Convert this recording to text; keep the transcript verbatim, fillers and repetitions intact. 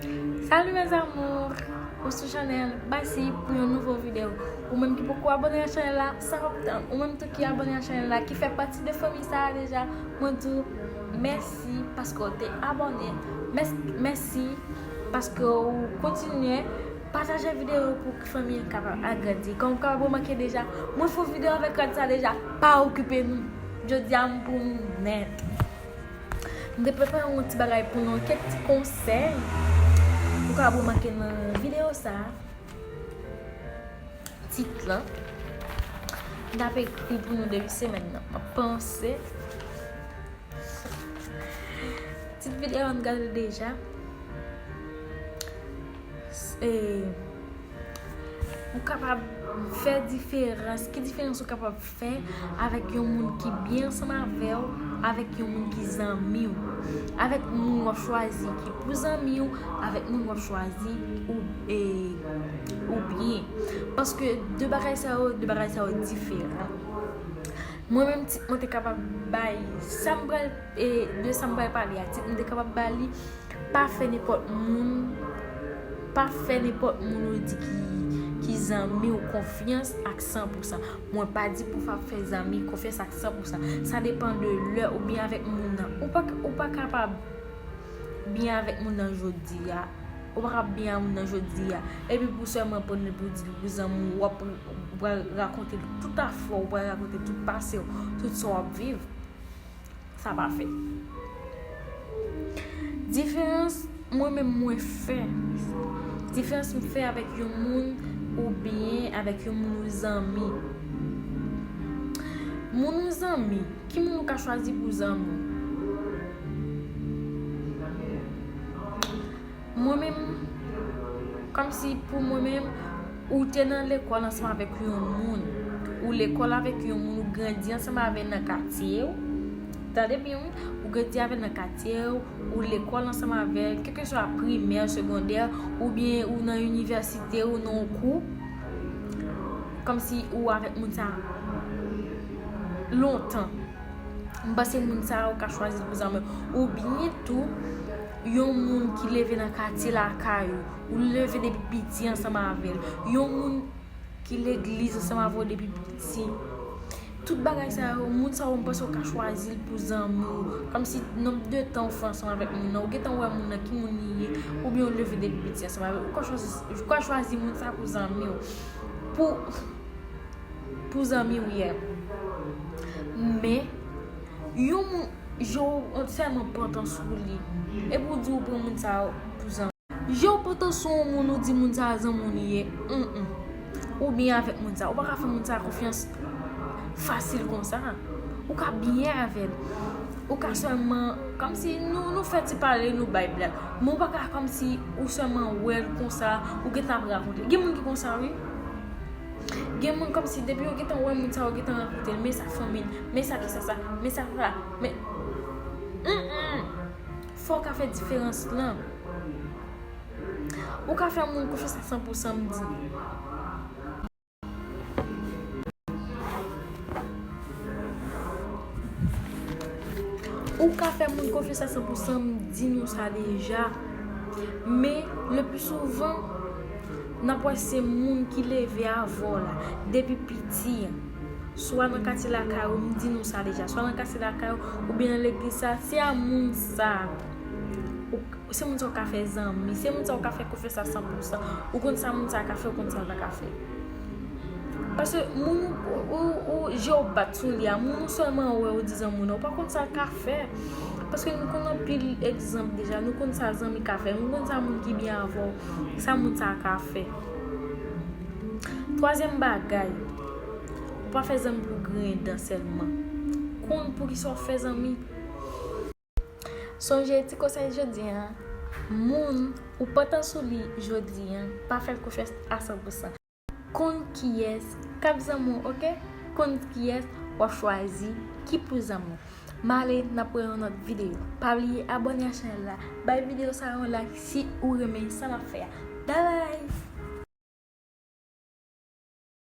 Salut mes amours, ou sou chanèl Basi pou yon nouvo videyo. Ou menm ki poko abòne a chanèl la, sa w ap tann? Ou menm tou ki abòne a chanèl la, ki fè pati de fanmi sa a deja, mwen di w mèsi paske w te abòne. Mès- Mèsi paske w kontinye pataje videyo pou fanmi an kapab agrandi. Kòm w kapab remake deja, mwen fè yon videyo avèk rad sa deja, pa okipe nou. Jodi a m pou nou nèt. M te prepare yon ti bagay pou nou, kèk ti konsèy. Ou ka remake nan videyo sa a, tit lan. M t ap ekri pou nou depi semèn nan. M ap panse. Tit videyo an gade deja. E, ou kapab fè diferans. Ki diferans ou kapab fè avèk yon moun ki byen ansanm avè w, avèk yon moun ki zanmi w, avèk moun w ap chwazi ki pou zanmi w, avèk moun w ap chwazi ou, e, ou byen. Paske de bagay sa yo, de bagay sa yo diferan. Mwen menm, tit mwen te kapab bay sa m pral, e, de sa m pral pale a, tit mwen te kapab ba li, pa fè nenpòt moun, pa fè nenpòt moun ou di ki, ki zanmi w konfyans ak san pou san. Mwen pa di pou w fè zanmi konfyans ak san pou san. Sa depann de lè ou byen avèk moun nan. Ou pa, ou pa kapab byen avèk moun nan jodi a. Ou pa kapab byen avèk moun nan jodi a. Epi pou sèlman pran li pou di li pou zanmi w, w ap, w pral rakonte l tout afè w, w pral rakonte tout pase w, tout sa w ap viv. Sa pa fèt. Diferans mwen menm mwen fè. Diferans m fè avèk yon moun oubyen avèk yon moun ou zanmi. Moun ou zanmi, ki moun ou ka chwazi pou zanmi w? Mwen menm, kòmsi pou mwen menm, ou te nan lekòl ansanm avèk yon moun. Ou lekòl avèk yon moun, ou grandi ansanm avè l nan katye w. Tande byen, wi. Ou grandi avè l nan katye w, ou lekòl ansanm avè l, kèlkeswa primè, segondè, oubyen ou nan inivèsite, ou nan yon kou. Kòmsi ou avèk moun sa lontan. M panse moun sa a ou ka chwazi l pou zanmi w. Oubyen tou, yon moun ki leve nan katye lakay ou, ou leve depi piti ansanm avè l. Yon moun ki legliz ansanm avè w depi piti. Tout bagay sa yo, moun sa yo, m panse w ka chwazi l pou zanmi w. Kòmsi nonb de tan ou fè ansanm avèk moun nan, ou gentan wè moun nan ki moun li ye, oubyen w leve depi piti ansanm avè l. Ou ka chwazi, ou ka chwazi moun sa pou zanmi w. Pou pou zanmi w ye. Men, yon moun, je w sèlman pantan sou li. Epi w di w pran moun sa a pou zanmi. Je w pantan sou yon moun, ou di moun sa a zanmi w li ye. Mm, mm. Ou byen avèk moun sa a. Ou pa ka fè moun sa a konfyans fasil konsa. Ou ka byen avè l. Ou ka sèlman, kòmsi nou, nou fè ti pale, nou bay blag. Men ou pa ka kòmsi ou sèlman wè l konsa, ou gentan ap rakonte. Gen moun ki konsa, wi. Gen moun kòmsi depi yo gentan wè moun sa, yo gentan rakonte l, men sa fanmi l, men sa kisa sa, men sa sa, men, mm, mm. Fò w ka fè diferans lan. Ou ka fè moun konfyans a san pou san, m di. Ou ka fè moun konfyans a san pou san, m di nou sa deja. Men, le pli souvan, n ap wè se moun ki leve avè w la, depi piti an. Swa nan katye lakay ou, m di nou sa deja, swa nan katye lakay ou, oubyen nan legliz sa, se a moun sa. Ou, se moun sa ou ka fè zanmi, se moun sa ou ka fè konfyans a san pou san. Ou konn sa moun sa ka fè, ou konn sa l pa ka fè. Paske moun ou, ou, ou, je w bat sou li a, moun ou sèlman wè ou di zanmi w nan, ou pa konn sa l ka fè. Paske nou konn anpil egzanp deja, nou konn sa zanmi ka fè, nou konn sa moun ki byen avè w, sa moun sa ka fè. Twazyèm bagay, ou pa fè zanmi pou griyen dan sèlman. Konn poukisa w fè zanmi. Sonje ti konsèy jodi a, moun ou pantan sou li jodi a, pa fè l konfyans a san pou san. Konn kiyès k ap zanmi w, oke? Konn kiyès w ap chwazi ki pou zanmi w. M ale, n ap wè yon lòt videyo. Pa bliye abòne a chanèl la. Bay videyo sa yon like si ou renmen sa n ap fè a. Babay!